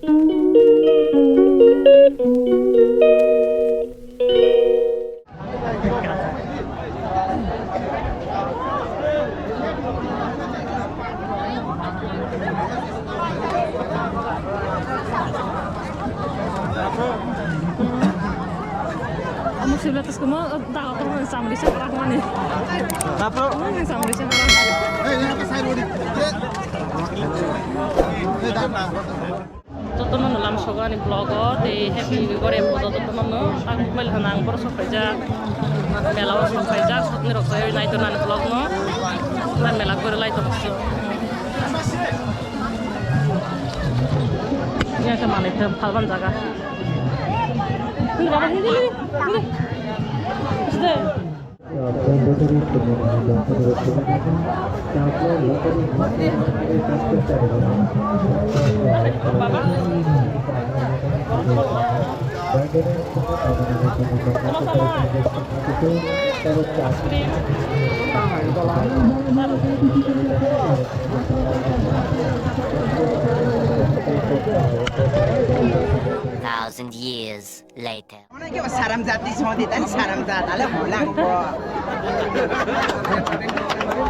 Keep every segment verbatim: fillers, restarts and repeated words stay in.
Amo sibla tus kumo daga kumo samri sa kara kumo ni. Tapo? Samri sa kara. Jotono no lam sogo ani vlog o, tei happy gore podo jotono no. Ang mobile hwnang borok sok paijak, mela o sok paijak, sokni rok sai nai tonani vlog no. Nang mela gore lai tong. Yang ke mani tem phalban jaga. Ini baba, ini, ini, ini. Sudah. Thousand years later. Mana ke saram jati sodi dan saram jat ale holang ko.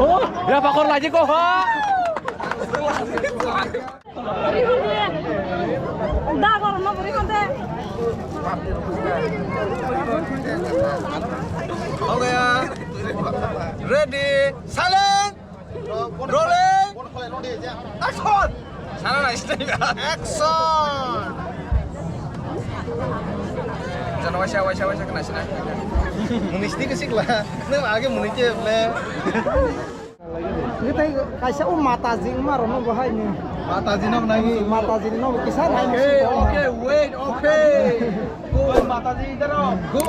Oh, berapa kor lagi kok, ha? Da kor no buri konte. Okay, ya. Ready, silent. Rolling. Action. Sana na stay. Action. Jana waisa, waisa, waisa kena sina. Muni sini ke sikla. Nang age muni ke le. Ngitai kaisa o mata jing maro no bahai ni. Mata jing no nai. Mata jing no kisa nai. Okay, okay, wait, okay. Go, mata jing idhar aao. Go.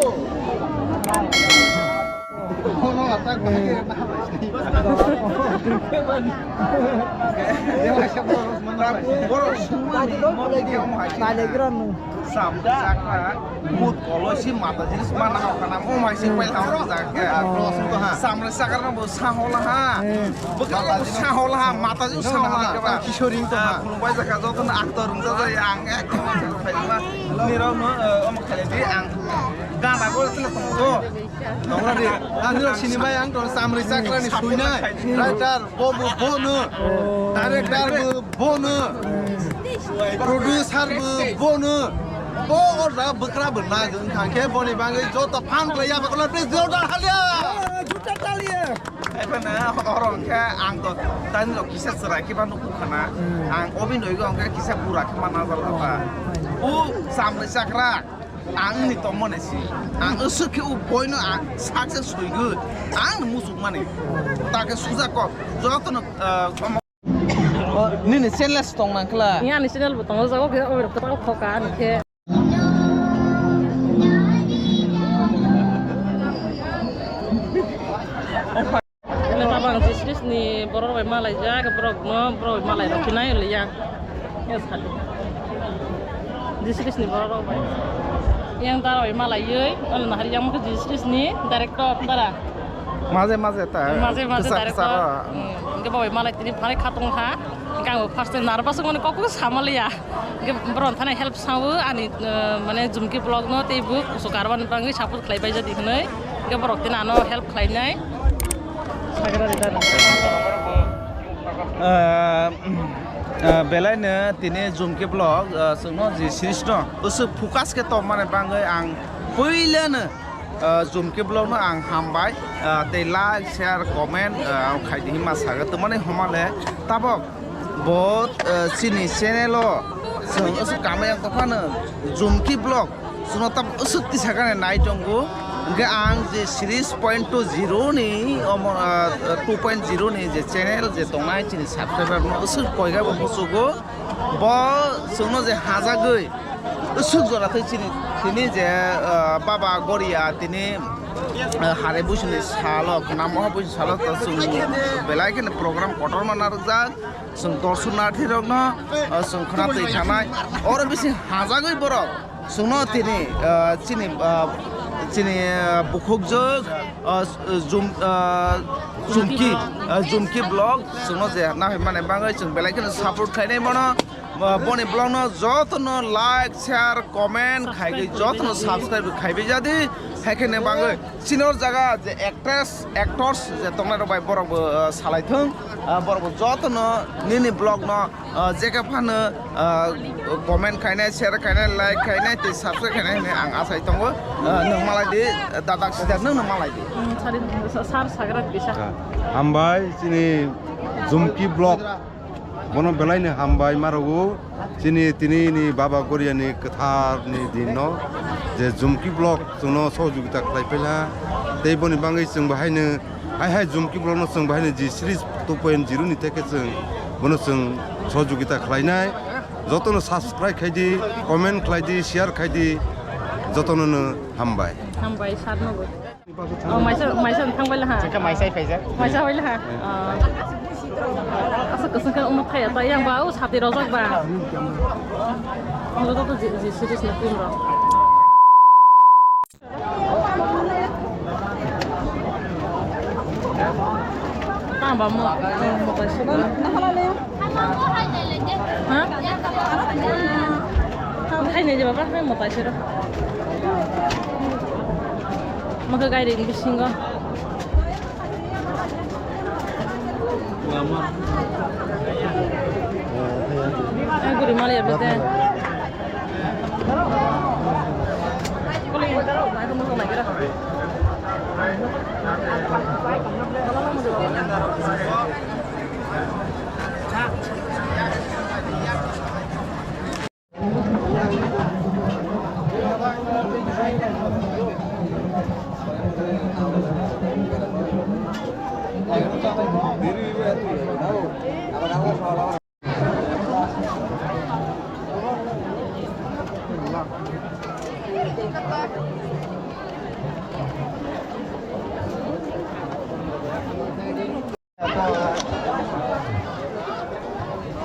Samjak kha, mut koloi si mata jinis mana hokha na, mo mai si paila hokha jak khe. Samjak kha na bo sahola ha. Bwkha bo sahola ha, mata jinis sahola ha. Kisoring to ha. Khulumbai jak kha, joto no actor wngjak jak ang ekdom nirok no, omo khaidi ang gana bo tla tong to. Nongra di. Ani rok sini bai ang to samri chakrani suinai. Writer bo bo bono. Director bo bono. Producer bo bono. Bo o da bwkra bo na jeng thang khe boni bangwi joto fan khlai ya ba kola please joto halia. Juta talia. Ephana orang khe ang to tani rok kisa chwrai khe ba nukhu khana. Ang obinoi go ang khe kisa bura khe ma nazar kha. O samri chakra. Ang ni tongmani si. Ang aswk khe o boino ang success hoigwi. Ang ni muchukmani. Ta khe suja kok. Jotono, ah, nini channel tong nang kla. Ni ani channel bo tongo jago khe o rok kwtal khoka ani khe. Ele baba ang jisris ni borok bai malai jak, borok no, borok bai malai rok khinai le ya. Yes, khali. Jisris ni borok bai. Yang dara bai malai yoi, olo nahar yang mukhe jisris ni director dara. Maje maje ta. Maje maje kisa, director. Kisa ro. Hmm. Engke bo bai malai tini phari khatung ha. Engke ang first time nervous ngone kok kok samaliya. Hingke borok thani help sao ani, eh, mane Jumki vlog no tei bo kusu karban bangwi support khlai bai jadi hinoi. Hingke borok tini ano help khlainai. Sagra ri dana. Eh, eh, belai no tini Jumki vlog, eh, chwngno je series no usuk focus khe tongmani bangwi ang puila no, eh, Jumki vlog no ang hambai, eh, tei like, share, comment, eh, khaidi hinma saga tongmani homale tabok. Bo, eh, chini channel o chwng aswk kamai ang tongphano Jumki vlog chwngno tam aswk tisakani nai tongo. Hwnkhe ang je series point two zero ni omo, eh, two point zero ni je channel je tongnai chini subscriber no aswk koiga bo muchugo. Bo chwngno je hajagwi aswk jora thai chini, tini je, eh, baba Goria tini, eh, hare buisini salo, namo buisini salo to chwng belai kheno program kotorma narwkjak. Chwng dorshonarthi rokno, ah, chwng khna twi thanai. Oro bisi hajagwi borok chwngno tini, ah, chini, ah, chini, ah, bukhukjwk, ah, Jum-, ah, Jumki, ah, Jumki vlog chwngno je nahoi mani bagwi chwng belai kheno support khainai bono. Uh, boni vlog no jotono like, share, comment khai di, jotono subscribe khai di jadi. Hai khe ne bangwi chini o jaga je actress, actors je tongnai rok bai borok bo, uh, salai thung. Uh, borok bo jotono nini vlog no, uh, je khe phano, uh, comment khainai, share khainai, like khainai tei subscribe khainai hinwi ang asai tongo. Uh, nwng malai di, uh, dadak sidak nwng, nwng malai di. Hmm, sari, sa-, sar sagra bisa. Hambai chini Jumki vlog. Bono belaino hambai ma rwo. Chini tini ni Baba Goriani kwthar ni din no je Jumki vlog chwngno sohojogita khlai phaila. Tei boni bangwi chwng bo haino hai hai Jumki vlog no chwng bo haino G series two point zero ni theke chwng bono chwng sohojogita khlainai. Jotono subscribe khai di, comment khlai di, share khai di, jotono no hambai. Hambai, sar no bo. Oh, maisa, maisa thang bai laha. Jengka maisa phaijak. Maisa bai laha. Ah. Asa kasang ka umut khaya ta yang ba, oh, sati rojak ba. Ang lo to ji, ji, serious na film ro. Tang ba mo, mo ta si. Ha? Hai ne je baba, hai mo ta si ro. Maka gairing bisingo. Eh, guri mali ya bete.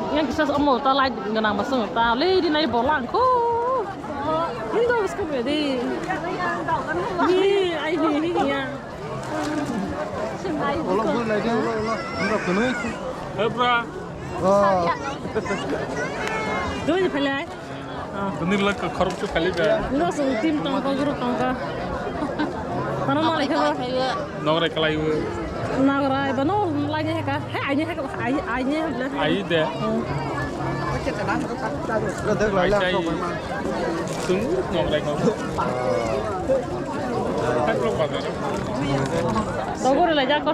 Yang kisah omo ta lai ganang basung ta le di nai bolang ko. Indo bus ko be di. Ni ai ni ni ya. Olo bus lai di olo olo. Ando kunui. Hei bra. Oh. Doi phalai. Tini lak khorok chu khali ba. Ngo sung team tongko, group tongko. Tano malai kha ba? Nograi kalai u. Nograi ba no lai ne ka. He ai ne ka, ai, ai ne la. Ai de. Hmm. Ai sai. Sung nograi ka. Thak lo ba. Dogor lai ja ko.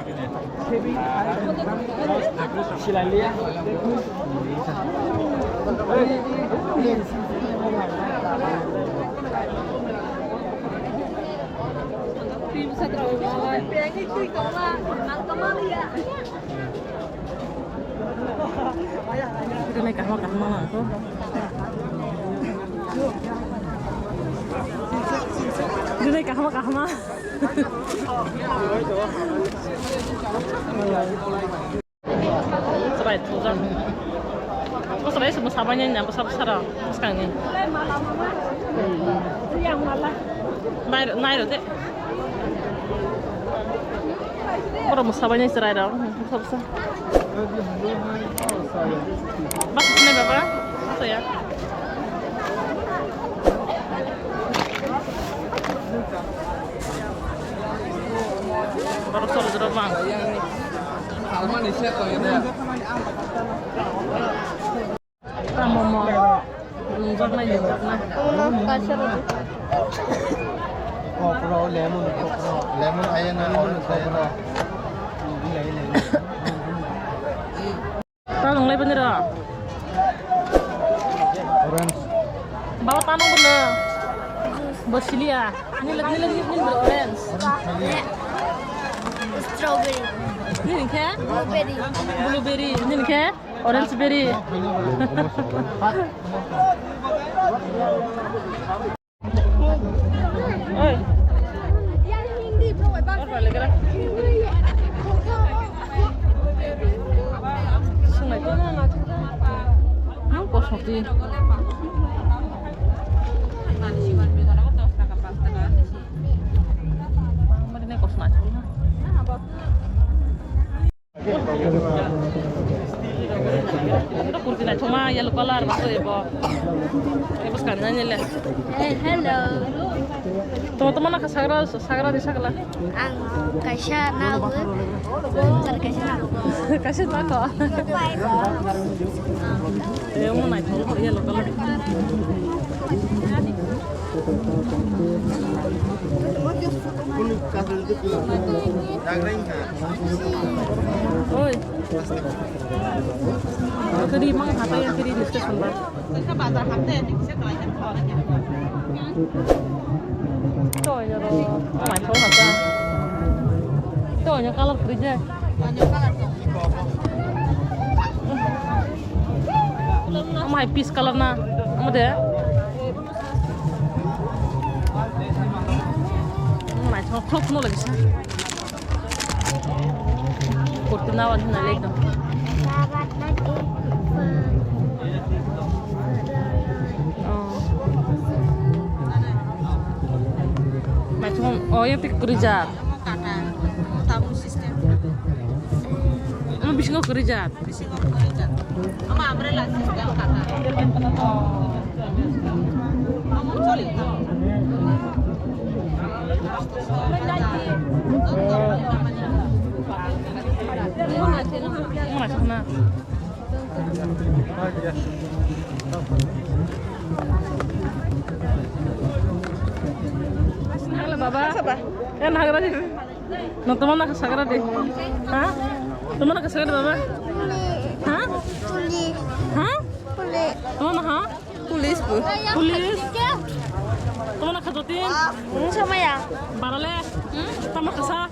Rwnai kahma kahma nang kho. Rwnai kahma kahma. Chwrai thujak. Bo chwrai se mwsa bainai na bwsa bwsa rok bwskangni. Nai rw, nai rw de. Borok mwsa bainai chwrai rok bwsa bwsa. Bak sinai baba, saya. Borok solo jora bang. Tamo mo. Nungjaknai, nungjaknai. Okra, lemon, okra. Lemon, ayan, lemon, okra. Ta nunglai bini ro. Orange. Baba ta nung bini. Bo siliya. Nini, nini, nini, nini orange. Strawberry. Nini khe? Blueberry. Blueberry. Nini khe? Orange berry. Oi. Nang kosong di. Mari nang kosong aja. Ito kurti na Ma yellow color ba to ebo. Ebo skan na nile. Eh, hello. Tamo tamo na sagra sagra di sagla. Ang kaisa na bo. Kaisa na ko. Kaisa na ko. Ebo na yellow color. Oi. Kiri mang hatai ya kiri station ba. To ya ro. Mai to hata. To ya color kiri je. Mai peach color na. Amo de. Naithok khuluk no lagi sa. Kurti nawan hwnna le ekdom. Oh. Naithok, oh, ya tik rijak. Ano bisingo rijak. Ama umbrella system kata. Baba, yan hagra di. No, tamo na sagra de. Ha? Tamo na sagra de, baba? Ha? Police. Ha? Police. Tamo na ha? Police bu. Police. Tamo na khajotin? Hmm, samaya. Barale. Hmm? Tamo khasa?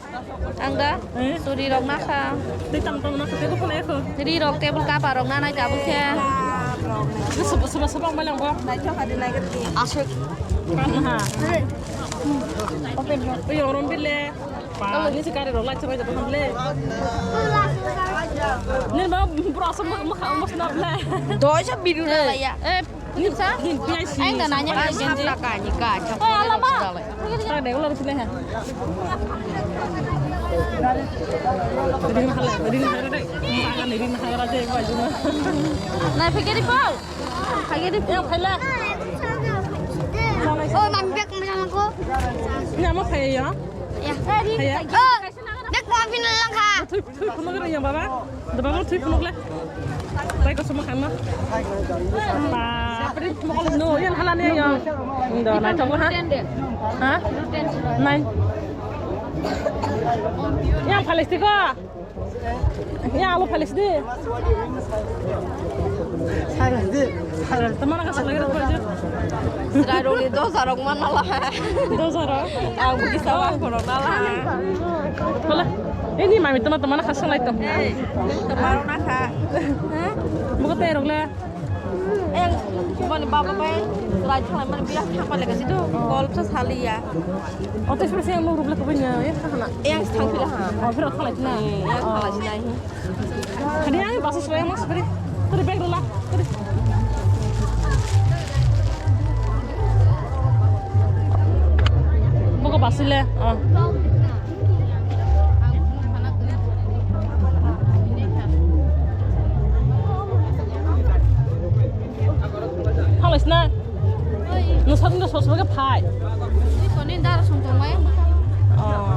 Ang da? Eh? Suri rok na kha. Tei tamo tamo na kha, tei ko phone ko. Ri rok table cover rok na nai tabuk khe. Soba soba soba ang balang bo. Asik. Kan ha. Open rok. Oi, orom bile. Pa, ni se gari rok lai chawai jabo hamle. Ni ba bro asam mo mo mo sna ble. Doi sa biru na la ya. Eh, ni sa? Ni P I C. Ai na nanya ka genji. Ka ni ka. Oh, ala ba. Ta de ulo rupne ha. Ring hala, ring hala de. Ring hala de ba juma. Na fikiri pau. Khaye de. Ya khala. Oh, mami bek mo jama ko. Ni amo khaye ya. Ya. Khaye. Oh, bek mo pina lang kha. Thui, thui phunuk re ya baba. Da baba thui phunuk le. Bai ko suma khanna. Ba, pri mo no yan hala ne ya. Ndo na to ha. Ha? Nine. Ya phalesti ko. Ya, alo phalesti. Tamana ka salai rok aja. Sira rok ni dos hajar rok man nala. Dos hajar rok? Ang buki sama kono nala. Hola. Ini mami tama tamana ka salai to. Eh, tamaro na kha. Buka te rok le. Yang mani baba bai rai thalai mani biya thapa lega situ kol sa saliya. Oto sura siang lu rubla kubanya ya sana. Yang thang pila ha. Oh, pura thalai na. Yang thalai na hi. Kadi yang basa sura yang mas beri. Tadi bag rula. Tadi. Buka basile. Oh. Halai sina. Nung sat nung sos sos ke phai. Ini koni dar sung tong mai. Oh.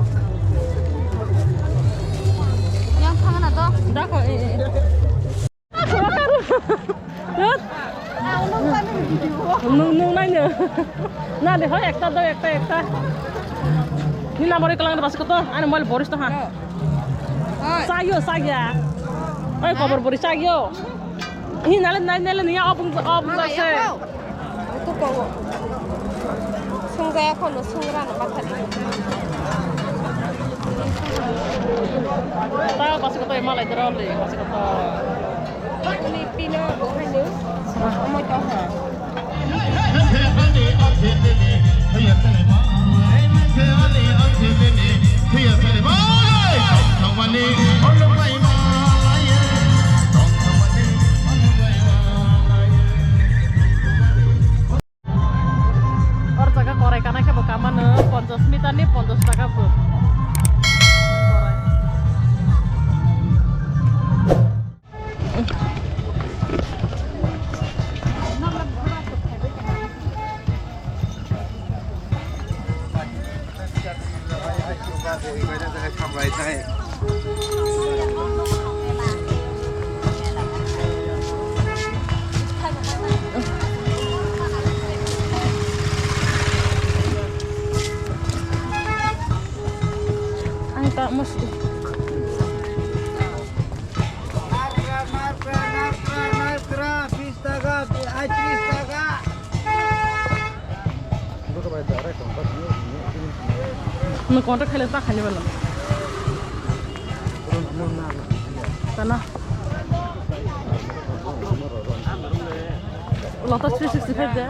Yang phang na to. Da ko, eh, eh. Nung, nung nai no. Na de, hoi, ekta do, ekta, ekta. Ni number kalang bas ko to, ani mobile boris to ha. Hoi. Sagyo, sagya. Oi, kobor boris sagyo. Hi nale, nale, nale, niya opung, opung se. Itu kau. Sunggaya kono sungra no bathari. Ta basi koto emalai dero le, basi koto. Ni pina bo hai ni. Amoi to ha. Or jaga korai kana khe bo kamano ponchash meter ni ponchash taka bo. Korai. Ang tak mesti. Nang kontak khaile ta khaini bala. Tana. Lotus three sixty five de.